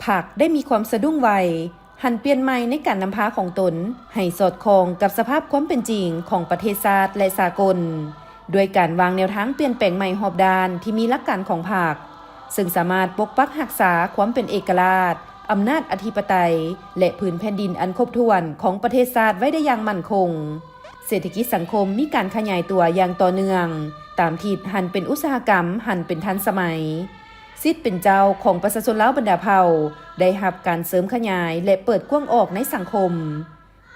ພັກໄດ້ມີຄວາມສະດຸ້ງໄວ, ຫັນປ່ຽນໃໝ່ໃນການນຳພາຂອງຕົນໃຫ້ສອດຄ່ອງກັບສະພາບຄວາມເປັນຈິງຂອງປະເທດຊາດ ແລະ ສາກົນ, ດ້ວຍການວາງແນວທາງປ່ຽນແປງໃໝ່ຮອບດ້ານທີ່ມີຫຼັກການຂອງພັກ, ເຊິ່ງສາມາດປົກປັກຮັກສາຄວາມເປັນເອກະລາດ, ອຳນາດອະທິປະໄຕ ແລະ ພື້ນແຜ່ນດິນອັນຄົບຖ້ວນຂອງປະເທດຊາດໄວ້ໄດ້ຢ່າງໝັ້ນຄົງ. ເສດຖະກິດສັງຄົມມີການຂະຫຍາຍຕົວຢ່າງຕໍ່ເນື່ອງ, ຕາມທິດຫັນເປັນອຸດສາຫະກຳ, ຫັນເປັນທັນສະໄໝ. ສິດເປັນເຈົ້າຂອງປະຊາຊົນລາວບັນດາເຜົ່າໄດ້ຮັບການເສີມຂະຫຍາຍ ແລະ ເປີດກວ້າງອອກໃນສັງຄົມ.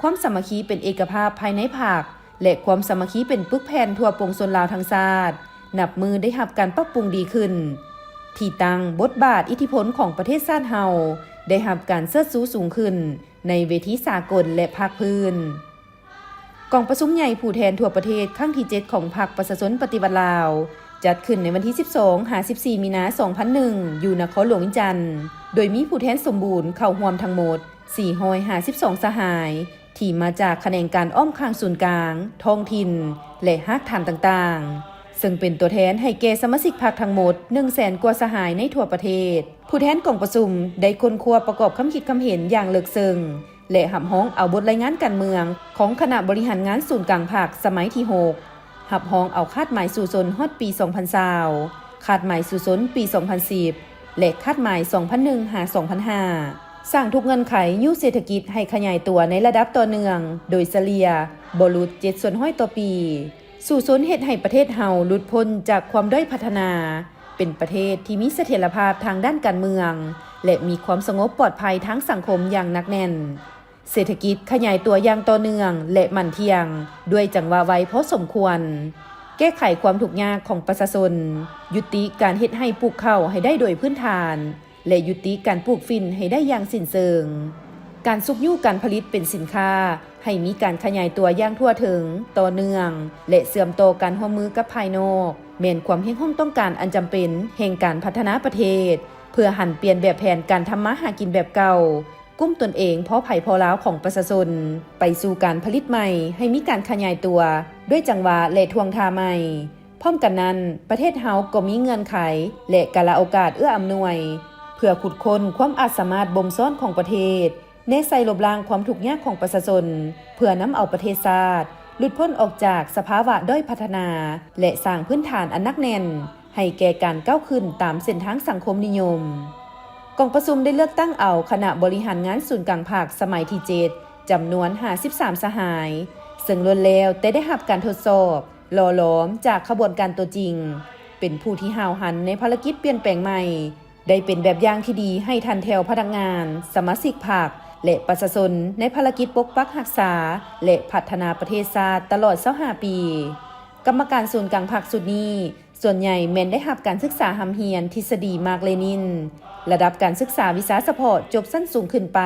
ຄວາມສາມັກຄີເປັນເອກະພາບພາຍໃນພັກ ແລະ ຄວາມສາມັກຄີເປັນປຶກແຜ່ນທົ່ວປວງຊົນລາວທັງຊາດ ນັບມື້ໄດ້ຮັບການປັບປຸງດີຂຶ້ນ. ທີ່ຕັ້ງ, ບົດບາດ, ອິດທິພົນຂອງປະເທດຊາດເຮົາໄດ້ຮັບການເຊີດຊູສູງຂຶ້ນໃນເວທີສາກົນ ແລະ ພາກພື້ນ. ກອງປະຊຸມໃຫຍ່ຜູ້ແທນທົ່ວປະເທດຄັ້ງທີເຈັດຂອງພັກປະຊາຊົນປະຕິວັດລາວ ຈັດຂຶ້ນໃນວັນທີສິບສອງຫາສິບສີ່ມີນາສອງພັນໜຶ່ງ ຢູ່ນະຄອນຫຼວງວຽງຈັນ, ໂດຍມີຜູ້ແທນສົມບູນເຂົ້າຮ່ວມທັງໝົດສີ່ຮ້ອຍຫ້າສິບສອງສະຫາຍ ທີ່ມາຈາກຂະແໜງການອ້ອມຂ້າງສູນກາງ, ທ້ອງຖິ່ນ ແລະ ຮາກຖານຕ່າງໆ, ເຊິ່ງເປັນຕົວແທນໃຫ້ແກ່ສະມາຊິກພັກທັງໝົດໜຶ່ງແສນກວ່າສະຫາຍໃນທົ່ວປະເທດ. ຜູ້ແທນກອງປະຊຸມໄດ້ຄົ້ນຄວ້າປະກອບຄຳຄິດຄຳເຫັນຢ່າງເລິກເຊິ່ງ ແລະ ຮັບຮອງເອົາບົດລາຍງານການເມືອງຂອງຄະນະບໍລິຫານງານສູນກາງພັກສະໄໝທີຫົກ, ຮັບຮອງເອົາຄາດໝາຍສູ້ຊົນຮອດປີສອງພັນຊາວ, ຄາດໝາຍສູ້ຊົນປີສອງພັນສິບ ແລະ ຄາດໝາຍສອງພັນໜຶ່ງຫາສອງພັນຫ້າ, ສ້າງທຸກເງື່ອນໄຂຍູ້ເສດຖະກິດໃຫ້ຂະຫຍາຍຕົວໃນລະດັບຕໍ່ເນື່ອງ ໂດຍສະເລ່ຍບໍ່ຫຼຸດເຈັດສ່ວນຮ້ອຍຕໍ່ປີ. ສູ້ຊົນເຮັດໃຫ້ປະເທດເຮົາຫຼຸດພົ້ນຈາກຄວາມດ້ອຍພັດທະນາ, ເປັນປະເທດທີ່ມີສະຖຽນລະພາບທາງດ້ານການເມືອງ ແລະ ມີຄວາມສະຫງົບປອດໄພທາງສັງຄົມຢ່າງໜັກແໜ້ນ. ເສດຖະກິດຂະຫຍາຍຕົວຢ່າງຕໍ່ເນື່ອງ ແລະ ໝັ້ນທ່ຽງ ດ້ວຍຈັງຫວະໄວພໍສົມຄວນ. ແກ້ໄຂຄວາມທຸກຍາກຂອງປະຊາຊົນ, ຍຸຕິການເຮັດໄຮ່ປູກເຂົ້າໃຫ້ໄດ້ໂດຍພື້ນຖານ ແລະ ຍຸຕິການປູກຝິ່ນໃຫ້ໄດ້ຢ່າງສິ້ນເຊີງ. ການຊຸກຍູ້ການຜະລິດເປັນສິນຄ້າ ໃຫ້ມີການຂະຫຍາຍຕົວຢ່າງທົ່ວເຖິງ, ຕໍ່ເນື່ອງ ແລະ ເຊື່ອມຕໍ່ການຮ່ວມມືກັບພາຍນອກ ແມ່ນຄວາມຮຽກຮ້ອງຕ້ອງການອັນຈຳເປັນແຫ່ງການພັດທະນາປະເທດ, ເພື່ອຫັນປ່ຽນແບບແຜນການທຳມາຫາກິນແບບເກົ່າ, ກຸ້ມຕົນເອງພໍໃຜພໍລາວຂອງປະຊາຊົນ ໄປສູ່ການຜະລິດໃໝ່ໃຫ້ມີການຂະຫຍາຍຕົວດ້ວຍຈັງຫວະ ແລະ ທ່ວງທ່າໃໝ່. ພ້ອມກັນນັ້ນ, ປະເທດເຮົາກໍມີເງື່ອນໄຂ ແລະ ກາລະໂອກາດເອື້ອອຳນວຍ ເພື່ອຂຸດຄົ້ນຄວາມອາດສາມາດບົ່ມຊ້ອນຂອງປະເທດ, ແນໃສ່ລົບລ້າງຄວາມທຸກຍາກຂອງປະຊາຊົນ ເພື່ອນຳເອົາປະເທດຊາດຫຼຸດພົ້ນອອກຈາກສະພາວະດ້ອຍພັດທະນາ ແລະ ສ້າງພື້ນຖານອັນໜັກແໜ້ນ ໃຫ້ແກ່ການກ້າວຂຶ້ນຕາມເສັ້ນທາງສັງຄົມນິຍົມ. ກອງປະຊຸມໄດ້ເລືອກຕັ້ງເອົາຄະນະບໍລິຫານງານສູນກາງພັກສະໄໝທີເຈັດ ຈຳນວນຫ້າສິບສາມສະຫາຍ, ເຊິ່ງລ້ວນແລ້ວແຕ່ໄດ້ຮັບການທົດສອບ, ຫຼໍ່ຫຼອມຈາກຂະບວນການຕົວຈິງ, ເປັນຜູ້ທີ່ຫ້າວຫັນໃນພາລະກິດປ່ຽນແປງໃໝ່, ໄດ້ເປັນແບບຢ່າງທີ່ດີໃຫ້ທັນແຖວພະນັກງານ, ສະມາຊິກພັກ ແລະ ປະຊາຊົນໃນພາລະກິດປົກປັກຮັກສາ ແລະ ພັດທະນາປະເທດຊາດຕະຫຼອດຊາວຫ້າປີ. ກຳມະການສູນກາງພັກຊຸດນີ້ ສ່ວນໃຫຍ່ແມ່ນໄດ້ຮັບການສຶກສາຮ່ຳຮຽນທິດສະດີມາກເລນິນ, ລະດັບການສຶກສາວິຊາສະເພາະຈົບຊັ້ນສູງຂຶ້ນໄປ.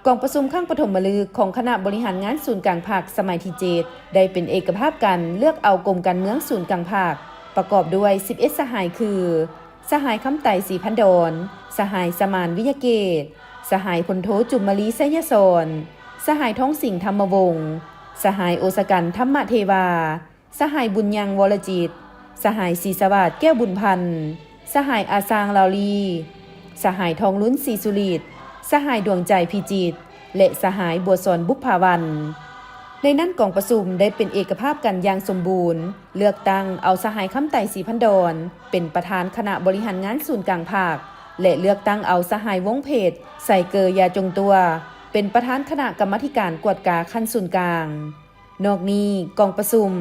ກອງປະຊຸມຄັ້ງປະຖົມມະລຶກຂອງຄະນະບໍລິຫານງານສູນກາງພັກສະໄໝທີເຈັດ ໄດ້ເປັນເອກະພາບກັນເລືອກເອົາກົມການເມືອງສູນກາງພັກ ປະກອບດ້ວຍສິບເອັດສະຫາຍຄື ສະຫາຍ ຄຳໄຕ ສີພັນດອນ, ສະຫາຍ ສະໝານ ວິຍະເກດ, ສະຫາຍ ພົນໂທ ຈຸມມະລີ ໄຊຍະສອນ, ສະຫາຍ ທອງສິງ ທຳມະວົງ, ສະຫາຍ ໂອສະກັນ ທຳມະເທວາ, ສະຫາຍ ບຸນຍັງ ວໍລະຈິດ, ສະຫາຍ ສີສະຫວາດ ແກ້ວບຸນພັນ, ສະຫາຍ ອາຊາງ ລາວລີ, ສະຫາຍ ທອງລຸນ ສີສຸລິດ, ສະຫາຍ ດວງໃຈ ພິຈິດ ແລະ ສະຫາຍ ບົວສອນ ບຸບຜາວັນ. ໃນນັ້ນກອງປະຊຸມໄດ້ເປັນເອກະພາບກັນຢ່າງສົມບູນ, ເລືອກຕັ້ງເອົາສະຫາຍ ຄຳໄຕ ສີພັນດອນ ເປັນປະທານຄະນະບໍລິຫານງານສູນກາງພັກ ແລະ ເລືອກຕັ້ງເອົາສະຫາຍ ວົງເພັດ ໄຊເກີ ຢາຈົງຕົວ ເປັນປະທານຄະນະກຳມາທິການກວດກາຂັ້ນສູນກາງ. ນອກນີ້, ກອງປະຊຸມ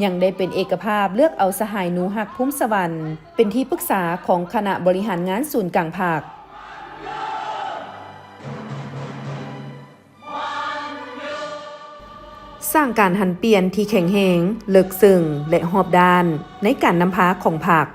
ຍັງໄດ້ເປັນເອກະພາບເລືອກເອົາສະຫາຍ ໜູຮັກ ພູມສະຫວັນ ເປັນທີ່ປຶກສາຂອງຄະນະບໍລິຫານງານສູນກາງພັກ. ສ້າງການຫັນປ່ຽນທີ່ແຂງແຮງ, ເລິກເຊິ່ງ ແລະ ຮອບດ້ານໃນການນຳພາຂອງພັກ